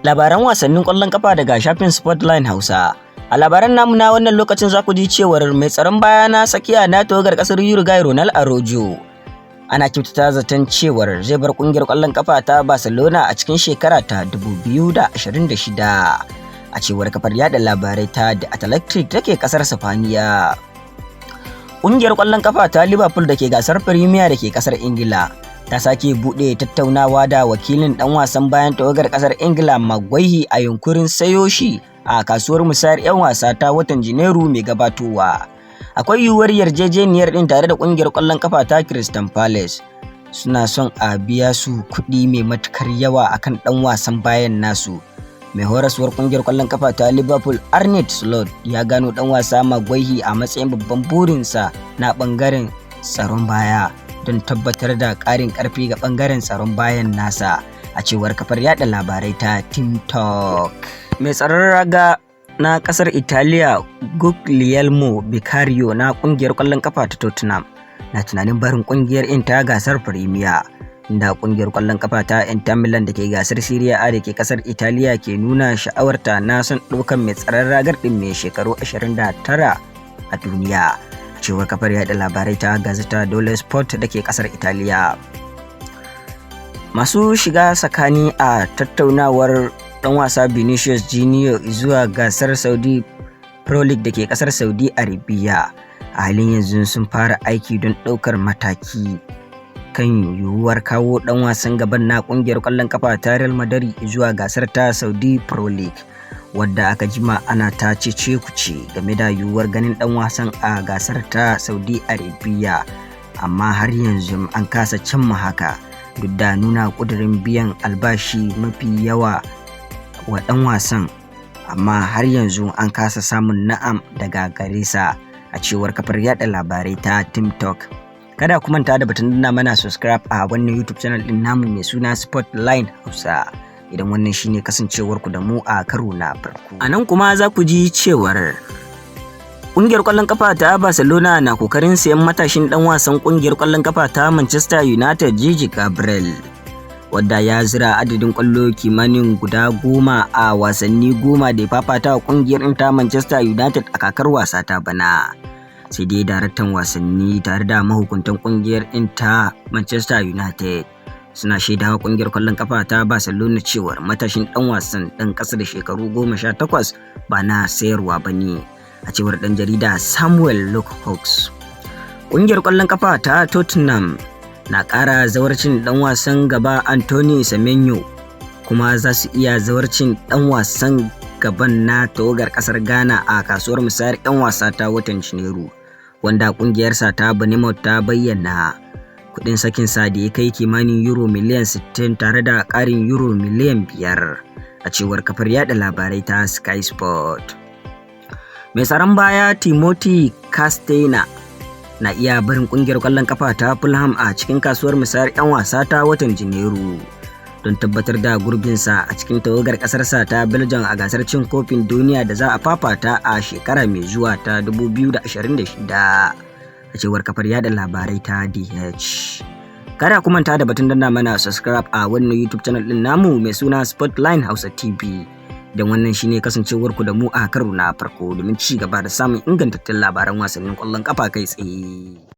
Labaran wasannin ƙwallon kafa daga shafin Sportline Hausa. A labaran namu na wannan lokacin, za ku ji cewar mai tsaron baya na tsakiya na tawagar ƙasar Uruguay, Ronald Araujo, ana kyautata zaton cewar zai bar ƙungiyar ƙwallon kafa ta Barcelona a cikin shekara ta 2026, a cewar kafar yada labarai ta The Athletic take ƙasar Sifaniya. Ƙungiyar ƙwallon kafa ta Liverpool da ke gasar Premier da ke ƙasar Ingila ta sake buɗe tattaunawa da wakilin ɗan wasan bayan tawagar ƙasar Ingila, Marc Guehi, a yunkurin sayo shi a kasuwar musayar 'yan wasa ta watan Janairu mai gabatowa. Akwai yiwuwar yarjejeniyar ɗin tare da ƙungiyar ƙwallon kafa ta Crystal Palace suna son a biya su kuɗi mai matukar yawa akan ɗan wasan bayan nasu. Mai horaswar kungiyar kwallon kafa ta Liverpool, Arne Slot, ya gano dan wasa Marc Guehi a matsayin babban burinsa na bangaren tsaron baya don tabbatar da ƙarin ƙarfi ga bangaren tsaron bayan nasa, a cewar kafar yada labarai ta Team Talk. Mai tsaron raga na kasar Italiya, Guglielmo Vicario, na kungiyar kwallon kafa ta Tottenham, na tunanin barin kungiyar in ta gasar Premier, inda kungiyar kwallon kafa ta Inter Milan da ke gasar Serie A da ke kasar Italiya ke nuna sha'awarta na son ɗaukan mai tsaron ragar ɗin mai shekaru 29 a duniya, a cewar kafar yaɗa labarai ta Gazzetta dello Sport da ke kasar Italiya. Masu shiga tsakani a tattaunawar ɗan wasa Vinicius Junior zuwa gasar Saudi Pro League da ke kasar Saudi Arabia a halin yanzu sun fara aiki don ɗaukar mataki kan yiwuwar kawo ɗan wasan gaban na ƙungiyar ƙwallon kafa ta Real Madrid zuwa gasar ta Saudi Pro League, wadda aka jima ana ta cece kuce game da yiwuwar ganin ɗan wasan a gasar ta Saudi Arabia, amma har yanzu an kasa cimma haka duk da nuna ƙudurin biyan albashi mafi yawa wa ɗan wasan, amma har yanzu an kasa samun na'am daga gare sa, a cewar kafar yada labarai ta Team Talk. Kada ku manta da batun danna mana subscribe a wannan YouTube channel din namu mai suna Spotline Hausa, idan wannan shine kasancewar ku da mu a karo na farko. A nan kuma za ku ji cewar ƙungiyar ƙwallon kafa ta Barcelona na kokarin sayan matashin ɗan wasan ƙungiyar ƙwallon kafa ta Manchester United, Gigi Gabriel, wadda ya zira adadin ƙwallo kimanin guda 10 a wasanni 10 da ya fafata wa ƙungiyar ta Manchester United a kakar wasa ta bana. Sai dai daraktan wasanni tare da mahukuntan ƙungiyar ta Manchester United suna shaidawa ƙungiyar ƙwallon kafa ta Barcelona cewar matashin ɗan wasan ɗan ƙasa da shekaru 18 ba na sayarwa ba ne, a cewar ɗan jarida Samuel Luke Hawks. Ƙungiyar ƙwallon kafa ta Tottenham na ƙara zawarcin ɗan wasan gaba Anthony Semenyo, kuma za su iya zawarcin ɗan wasan gaban na tawagar ƙasar Ghana a kasuwar musayar 'yan wasa ta watan Janairu, wanda ƙungiyarsa ta Bournemouth ta bayyana kuɗin sakinsa da ya kai kimanin euro miliyan 60 tare da ƙarin euro miliyan 5, a cewar kafar yada labarai ta Sky Sport. Mai tsaron baya Timothy Castagne na iya barin kungiyar kwallon kafa ta Fulham a cikin kasuwar musayar 'yan wasa ta watan Janairu don tabbatar da gurbinsa a cikin tawagar kasarsa ta Belgium a gasar cin kofin duniya da za a fafata a shekara mai zuwa ta 2026, a cewar kafar yada labarai ta DH. Kada ku manta da batun danna mana subscribe a wannan YouTube channel din namu mai suna Spotline Hausa TV, don wannan shine kasancewar ku da mu a karo na farko, domin ci gaba da samun ingantattun labaran wasannin kwallon kafa kai tsaye.